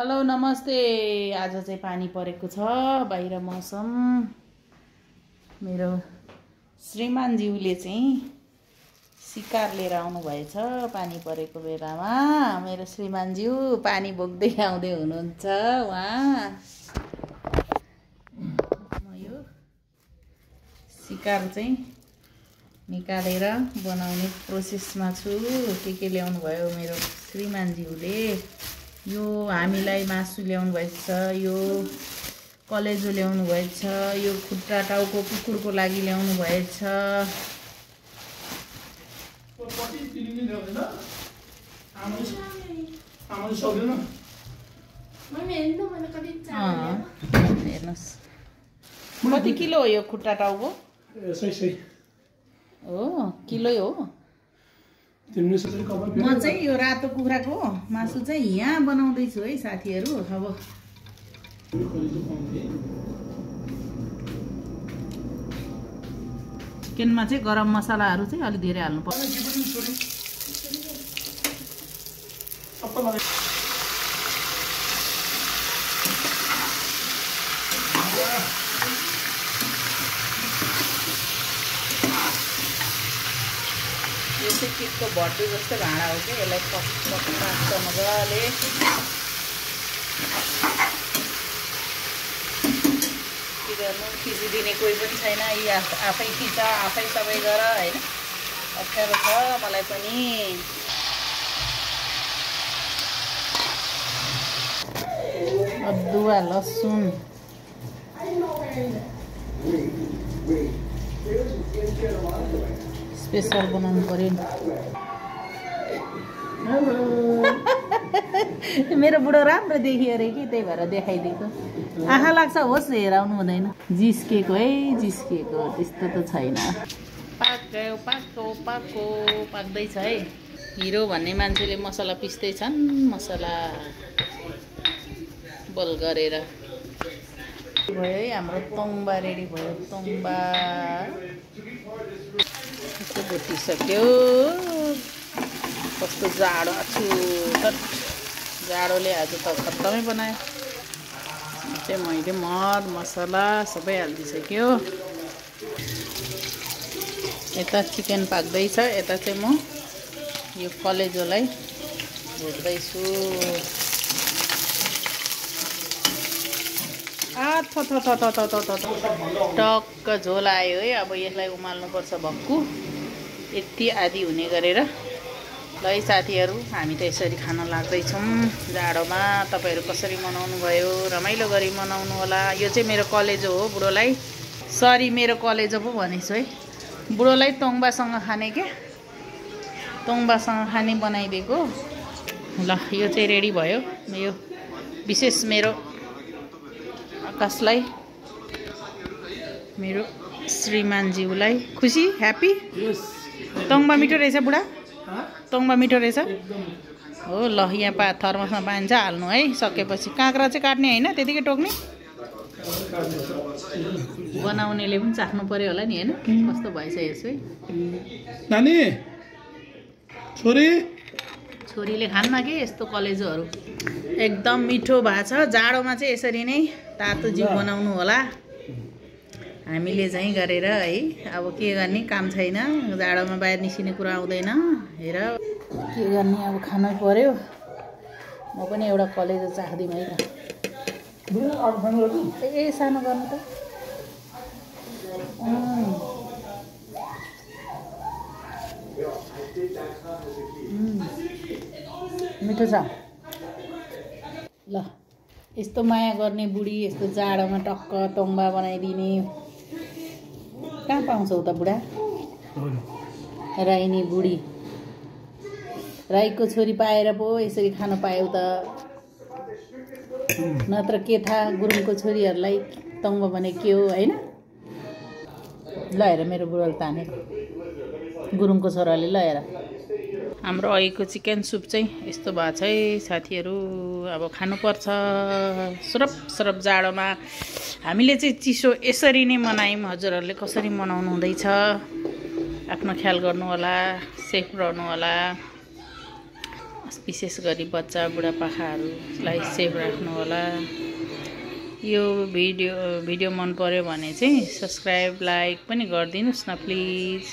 Hello नमस्ते। आज चाहिँ पानी परेको छ बाहिर मौसम। मेरो श्रीमानज्यूले चाहिँ शिकार लिएर आउनु भएछ पानी परेको बेलामा। मेरो श्रीमानज्यू पानी बोक्दै आउँदै हुनुहुन्छ उहाँ। म यो शिकार चाहिँ निकालेर बनाउने प्रोसेसमा छु। के ल्याउनु भयो मेरो श्रीमानज्यूले। यो हामीलाई मासु ल्याउनु भएछ, यो कलेजो ल्याउनु भएछ, यो खुट्टा टाउको कुकुरको लागि ल्याउनु भएछ। हेर्नुहोस् कति किलो हो यो खुट्टा टाउको? हो किलो हो। म चाहिँ यो रातो कुखुराको मासु चाहिँ यहाँ बनाउँदैछु है साथीहरू। अब चिकनमा चाहिँ गरम मसलाहरू चाहिँ अलि धेरै हाल्नु पर्छ। यो चाहिँ चिकको भट्टु जस्तो भाँडा हो कि यसलाई पकाउँछ मजाले। के गर्नु, खिचिदिने कोही पनि छैन। यी आफै खिच आफै सबै गर होइन। अप्ठ्यारो छ मलाई पनि। अदुवा लसुन स्पेशल बनाउनु पर्यो नि। मेरो बुढो राम्रो देखियो अरे कि त्यही भएर देखाइदिएको। आँखा लाग्छ होस् हेराउनु हुँदैन। जिस्केको है जिस्केको, त्यस्तो त छैन। पाक्यो पाक्यो पाक्यो पाक्दैछ है। हिरो भन्ने मान्छेले मसला पिस्दैछन्। मसला बोल गरेर भयो है। हाम्रो तोङ्बा रेडी भयो। तोङ्बा भुटिसक्यो। कस्तो जाडो छु। जाडोले आज त खत्तमै बनायो। चाहिँ मैले मद मसला सबै हालिदिइसक्यो। यता चिकन पाक्दैछ, यता चाहिँ म यो कलेजोलाई भुट्दैछु। टक्क झोल आयो है। अब यसलाई उमाल्नुपर्छ भक्कु यति आदि हुने गरेर। ल है साथीहरू, हामी त यसरी खान लाग्दैछौँ जाडोमा। तपाईँहरू कसरी मनाउनु भयो? रमाइलो गरी मनाउनु होला। यो चाहिँ मेरो कलेजो हो बुढोलाई। सरी मेरो कलेजो पो भनेछु है। बुढोलाई तोङ्बासँग खाने के तोङ्बासँग खाने बनाइदिएको। ल यो चाहिँ रेडी भयो। यो विशेष मेरो आकाशलाई, मेरो श्रीमानज्यूलाई खुसी ह्याप्पी। तोङ्बा मिठो रहेछ बुढा? तोङ्बा मिठो रहेछ हो। ल यहाँ थर्मसमा पानी चाहिँ हाल्नु है। सकेपछि काँक्रा चाहिँ काट्ने होइन, त्यतिकै टोक्ने। बनाउनेले पनि चाख्नु पर्यो होला नि होइन, कस्तो भएछ यसो है। नानी छोरीले खान्न कि यस्तो कलेजोहरू। एकदम मिठो भएको छ। जाडोमा चाहिँ यसरी नै तातो जिउ बनाउनु होला हामीले चाहिँ गरेर है। अब के गर्ने, काम छैन। जाडोमा बाहिर निस्किने कुरा आउँदैन। हेर के गर्ने, अब खानै पर्यो। म पनि एउटा कलेजो चाख्दिउँ है त। ए सानो गर्नु त। मिठो छ। ल यस्तो माया गर्ने बुढी यस्तो जाडोमा टक्क तोङ्बा बनाइदिने कहाँ पाउँछौ त बुढा? राईनी बुढी, राईको छोरी पाएर पो यसरी खान पायौ त। नत्र के थाहा गुरुङको छोरीहरूलाई तोङ्बा भने के हो होइन। ल हेर मेरो बुढोले ताने गुरुङको छोराले। ल हेर हाम्रो अहिलेको चिकन सुप चाहिँ यस्तो भएको छ है साथीहरू। अब खानुपर्छ सरप सरप जाडोमा। हामीले चाहिँ चिसो यसरी नै मनायौँ। हजुरहरूले कसरी मनाउनु हुँदैछ? आफ्नो ख्याल गर्नु होला, सेफ रहनु होला। विशेष गरी बच्चा बुढापाकाहरूलाई सेफ राख्नु होला। यो भिडियो मन पर्यो भने चाहिँ सब्स्क्राइब लाइक पनि गरिदिनुस् न प्लिज।